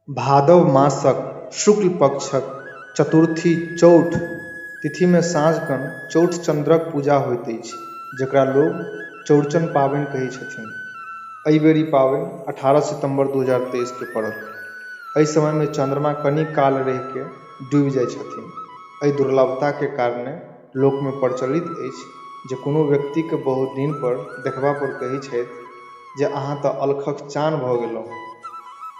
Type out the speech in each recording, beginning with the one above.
भादव मासक शुक्ल पक्षक चतुर्थी चौठ तिथिमे साँझखन चौठचन्द्रक पूजा होइत अछि जकरा लोक चौड़चन पाबनि कहै छथिन। एहि बेर ई पाबनि 18 सितम्बर 2023 के पड़ल। एहि समयमे चन्द्रमा कनी काल रहिके डूबि जाइ छथिन। एहि दुर्लभताके कारणे लोकमे प्रचलित अछि जे कोनो व्यक्तिके बहुत दिन पर देखबा पर कहै छथि जे अहाँ तऽ अलखक चान भऽ गेलहुँ।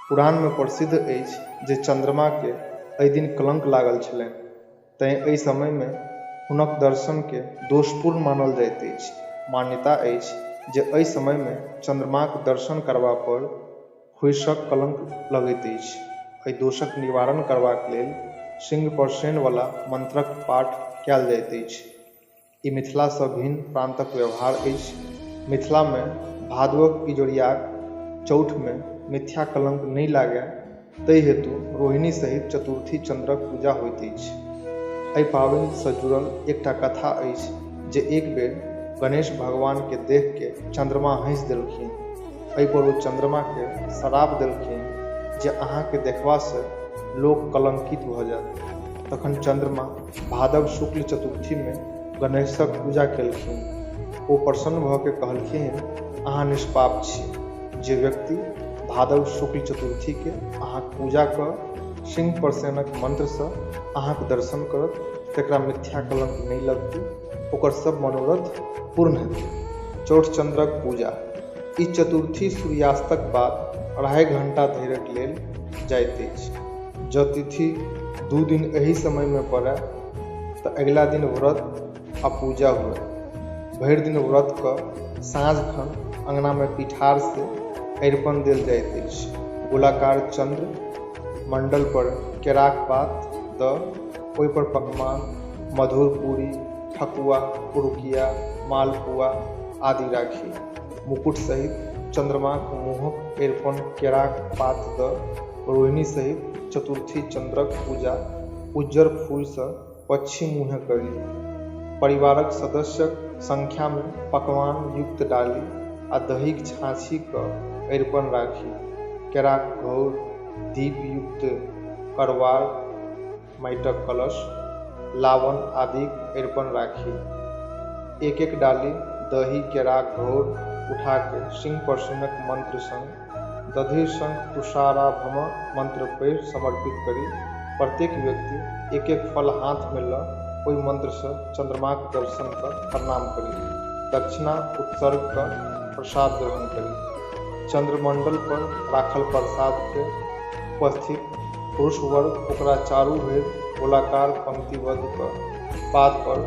पुराणमे प्रसिद्ध अछि जे चन्द्रमाकेँ एहि दिन कलंक लागल छलनि, तैँ एहि समयमे हुनक दर्शनकेँ दोषपूर्ण मानल जाइत अछि। मान्यता अछि जे एहि समयमे चन्द्रमाक दर्शन करबा पर हुइसक कलंक लगैत अछि। एहि दोषक निवारण करबाक लेल सिंह पर सेनवला मंत्रक पाठ कयल जाइत अछि। ई मिथिलासँ भिन्न प्रान्तक व्यवहार अछि। मिथिलामे भादवक इजोरियाक चौठमे मिथ्या कलंक नहि लागए ताहि हेतु रोहिणी सहित चतुर्थी चन्द्रक पूजा होइत अछि। एहि पाबनिसँ जुड़ल एकटा कथा अछि जे एक बेर गणेश भगवानकेँ देखिके चन्द्रमा हँसि देलखिन। एहि पर ओ चन्द्रमाकेँ श्राप देलखिन जे अहाँकेँ देखबासँ लोक कलंकित भऽ जायत। तखन चन्द्रमा भादव शुक्ल चतुर्थीमे गणेशक पूजा केलखिन। ओ प्रसन्न भऽ के कहलखिन, अहाँ निष्पाप छी। जे व्यक्ति भादव शुक्ल चतुर्थीके अहाँक पूजा कऽ सिंह प्रसेनक मन्त्रसँ अहाँक दर्शन करत तकरा मिथ्या कलंक नहि लगतै, ओकर सब मनोरथ पूर्ण हेतै। चौठचन्द्रक पूजा ई चतुर्थी सूर्यास्तक बाद अढ़ाइ घण्टा धरिक लेल जाइत अछि। जँ तिथि 2 दिन एहि समयमे पड़य तऽ अगिला दिन व्रत आ पूजा हुए। भरि दिन व्रत कऽ साँझ खन अङ्गनामे पिठारसँ अरिपन देल जाइत अछि। गोलाकार चन्द्र मण्डल पर केराक पात दऽ ओहि पर पकवान, मधुर पूरी, ठकुआ, पुरुकिया, मालपुआ आदि राखी मुकुट सहित चन्द्रमाक मुँहक अरिपन केराक पात दऽ रोहिणी सहित चतुर्थी चन्द्रक पूजा उज्जर फूलसँ पच्छिम मुँहे करी। परिवारक सदस्यक संख्यामे पकवान युक्त डाली आ दहीक छाँछी कऽ अरिपन राखी। केराक घौर, दीप युक्त करवार, माटिक कलश, लावन आदिक अरिपन राखी। एक-एक डाली दही केराक घौर उठा कऽ सिंह प्रसन्नक मन्त्र संग दधि शंख तुषाराभम मन्त्र पढ़ि समर्पित करी। प्रत्येक व्यक्ति एक-एक फल हाथमे लऽ ओहि मन्त्रसँ चन्द्रमाक दर्शन कऽ प्रणाम करी। दक्षिणा उत्सर्ग कऽ प्रसाद ग्रहण करी। चन्द्रमण्डल पर राखल प्रसादकेँ उपस्थित पुरुष वर्ग ओकरा चारू भरि गोलाकार पंक्तिबद्ध कऽ पात पर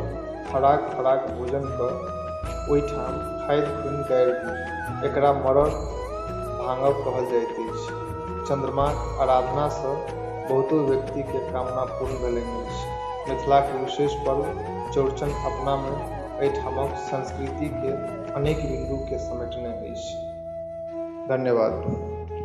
फराक-फराक भोजन कऽ ओहिठाम खाधि खुनि गाड़ि दी। एकरा मरड़ भाङब कहल जाइत अछि। चन्द्रमाक आराधनासँ बहुतो व्यक्तिके कामना पूर्ण भेलनि अछि। मिथिलाक विशेष पर्व चौड़चन अपनामे एहिठामक संस्कृतिके अनेक बिन्दुकेँ समेटने अछि। धन्यवाद।